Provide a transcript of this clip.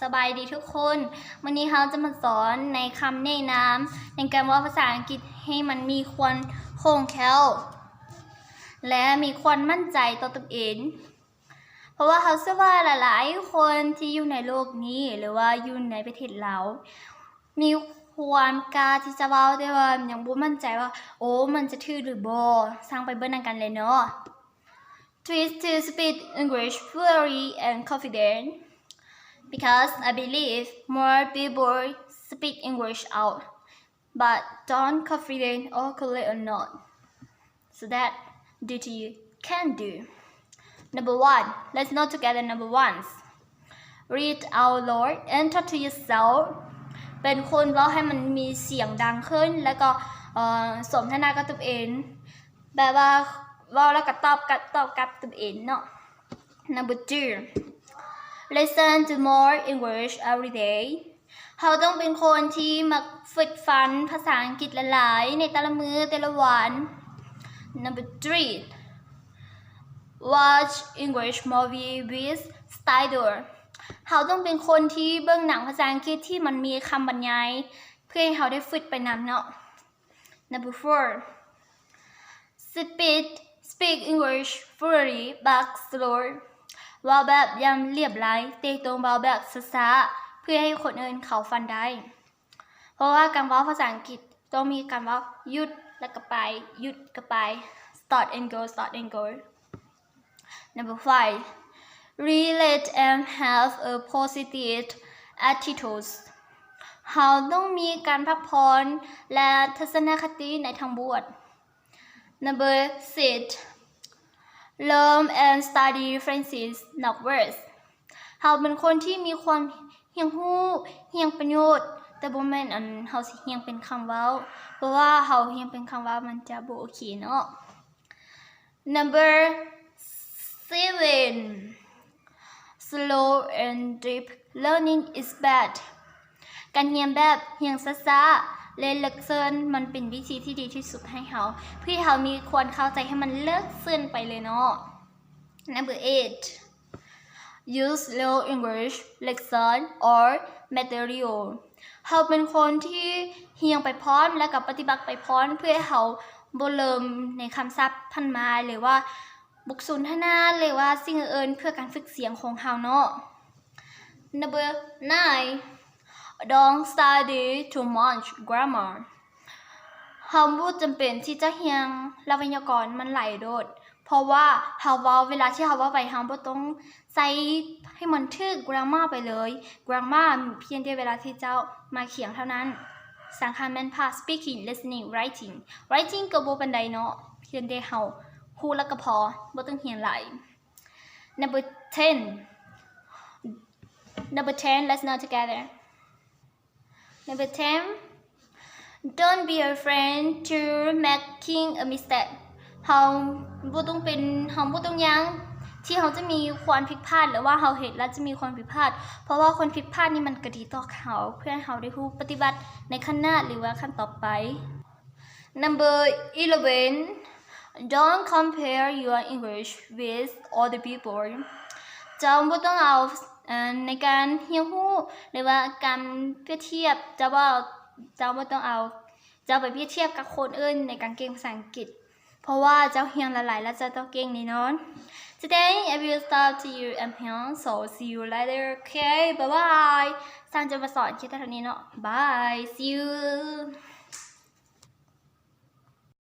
ສະບາຍດີທຸກຄົນ, ມື້ນີ້ເຮົາຈະມາສອນໃນຄຳແນະນຳໃນການເວົ້າພາສາອັງກິດໃຫ້ມັນມີຄວາມຄ່ອງແຄ້ວ ແລະ ມີຄວາມໝັ້ນໃຈຕໍ່ຕົນເອງ. ເພາະວ່າເຮົາເຊື່ອວ່າຫຼາຍໆຄົນທີ່ຢູ່ໃນໂລກນີ້ ຫຼືວ່າຢູ່ໃນປະເທດລາວ ມີຄວາມກ້າທີ່ຈະເວົ້າ ແຕ່ວ່າຍັງບໍ່ໝັ້ນໃຈວ່າ ໂອ້ ມັນຈະຖືກຫຼືບໍ່. ຊ່າງໄປເບິ່ງນຳກັນເລີຍເນາະ. Try to speak English fluently and confident, because I believe more people speak English out, but don't confident or correct or not. So that duty can do. Number one, let's know together. Number one, read out loud and talk to yourself. ເປັນຄົນເວົ້າໃຫ້ມັນມີສຽງດັງຂຶ້ນ ແລ້ວກໍ ເອີ ສົນທະນາກັບຕົນເອງ ແບບວ່າເວົ້າແລ້ວກໍຕອບກັບ ຕອບກັບຕົນເອງເນາະ. Number two, listen to more English every day. ເຮົາຕ້ອງເປັນຄົນທີ່ມັກຝຶກຝັນພາສາອັງກິດຫຼາຍໆ ໃນແຕ່ລະມື້ແຕ່ລະວັນ. Number three, watch English movie with subtitle. ເຮົາຕ້ອງເປັນຄົນທີ່ເບິ່ງໜັງພາສາອັງກິດທີ່ມັນມີຄຳບັນຍາຍ ເພື່ອໃຫ້ເຮົາໄດ້ຝຶກໄປນຳເນາະ. Number four, speak, speak English fluently but slow. ເວົ້າແບບຢ່າງລຽບໄຫຼ ແຕ່ຕ້ອງເວົ້າແບບຊ້າໆ ເພື່ອໃຫ້ຄົນອື່ນເຂົ້າຟັງໄດ້. ເພາະວ່າການເວົ້າພາສາອັງກິດຕ້ອງມີການເວົ້າ ຢຸດ ແລ້ວກໍໄປ ຢຸດ ກໍໄປ stop and go, stop and go. Number five, relax and have a positive attitude. ເຮົາຕ້ອງມີການພັກຜ່ອນ ແລະ ທັດສະນະຄະຕິໃນທາງບວກ. Number six, learn and study French language. ເຮົາເປັນຄົນທີ່ມີຄວາມຮຽນຮູ້ ຮຽນປະໂຫຍດ ແຕ່ບໍ່ແມ່ນ ອັນ ເຮົາຊິຮຽນເປັນຄຳເວົ້າ ເພາະວ່າເຮົາຮຽນເປັນຄຳເວົ້າມັນຈະບໍ່ໂອເຄເນາະ. Number seven, slow and deep learning is best. ການຮຽນແບບຮຽນຊ້າໆ ແລະ ເລິກເຊິ່ງ ມັນເປັນວິທີທີ່ດີທີ່ສຸດໃຫ້ເຮົາ ເພື່ອໃຫ້ເຮົາມີຄວາມເຂົ້າໃຈໃຫ້ມັນເລິກເຊິ່ງໄປເລີຍເນາະ. Number eight, use real English lesson or material. ເຮົາເປັນຄົນທີ່ຮຽນໄປພ້ອມ ແລະ ກໍປະຕິບັດໄປພ້ອມ ເພື່ອໃຫ້ເຮົາບໍ່ລືມໃນຄຳສັບພັນມາ ຫຼືວ່າບົດສົນທະນາ ຫຼືວ່າສິ່ງອື່ນໆ ເພື່ອການຝຶກສຽງຂອງເຮົາເນາະ. Number nine, don't study too much grammar. ເຮົາບໍ່ຈຳເປັນທີ່ຈະຮຽນລະໄວຍາກອນມັນຫຼາຍໂດດ ເພາະວ່າເຮົາເວົ້າ ເວລາທີ່ເຮົາເວົ້າໄປ ເຮົາບໍ່ຕ້ອງໃສ່ໃຫ້ມັນຖືກ grammar ໄປເລີຍ. Grammar ພຽງແຕ່ເວລາທີ່ເຈົ້າມາຂຽນເທົ່ານັ້ນ. ສຳຄັນແມ່ນພາກ speaking, listening, writing. Writing ກໍບໍ່ປານໃດເນາະ ພຽງແຕ່ເຮົາຮູ້ແລ້ວກໍພໍ ບໍ່ຕ້ອງຮຽນຫຼາຍ. Number ten. Number ten, let's know together. Number ten, don't be afraid to making a mistake. ເຮົາບໍ່ຕ້ອງເປັນ ເຮົາບໍ່ຕ້ອງຢ້ານທີ່ເຮົາຈະມີຄວາມຜິດພາດ ຫຼືວ່າເຮົາເຮັດແລ້ວຈະມີຄວາມຜິດພາດ ເພາະວ່າຄວາມຜິດພາດນີ້ມັນກໍດີຕໍ່ເຮົາ ເພື່ອໃຫ້ເຮົາໄດ້ຮູ້ປະຕິບັດໃນຂັ້ນໜ້າ ຫຼືວ່າຂັ້ນຕໍ່ໄປ. Number eleven, don't compare your English with other people. ເຈົ້າບໍ່ຕ້ອງເອົາ ເອີ ໃນການຮຽນຮູ້ ຫຼືວ່າການປຽບທຽບ ເຈົ້າບໍ່ ເຈົ້າບໍ່ຕ້ອງເອົາ ເຈົ້າໄປປຽບທຽບກັບຄົນອື່ນໃນການເກັ່ງພາສາອັງກິດ ເພາະວ່າເຈົ້າຮຽນຫຼາຍໆ ແລ້ວເຈົ້າຕ້ອງເກັ່ງແນ່ນອນ. Today I will stop to you and here, so see you later. Okay, bye bye. ຊ່າງຈະມາສອນຄລິບເທົ່ານີ້ເນາະ. Bye, see you.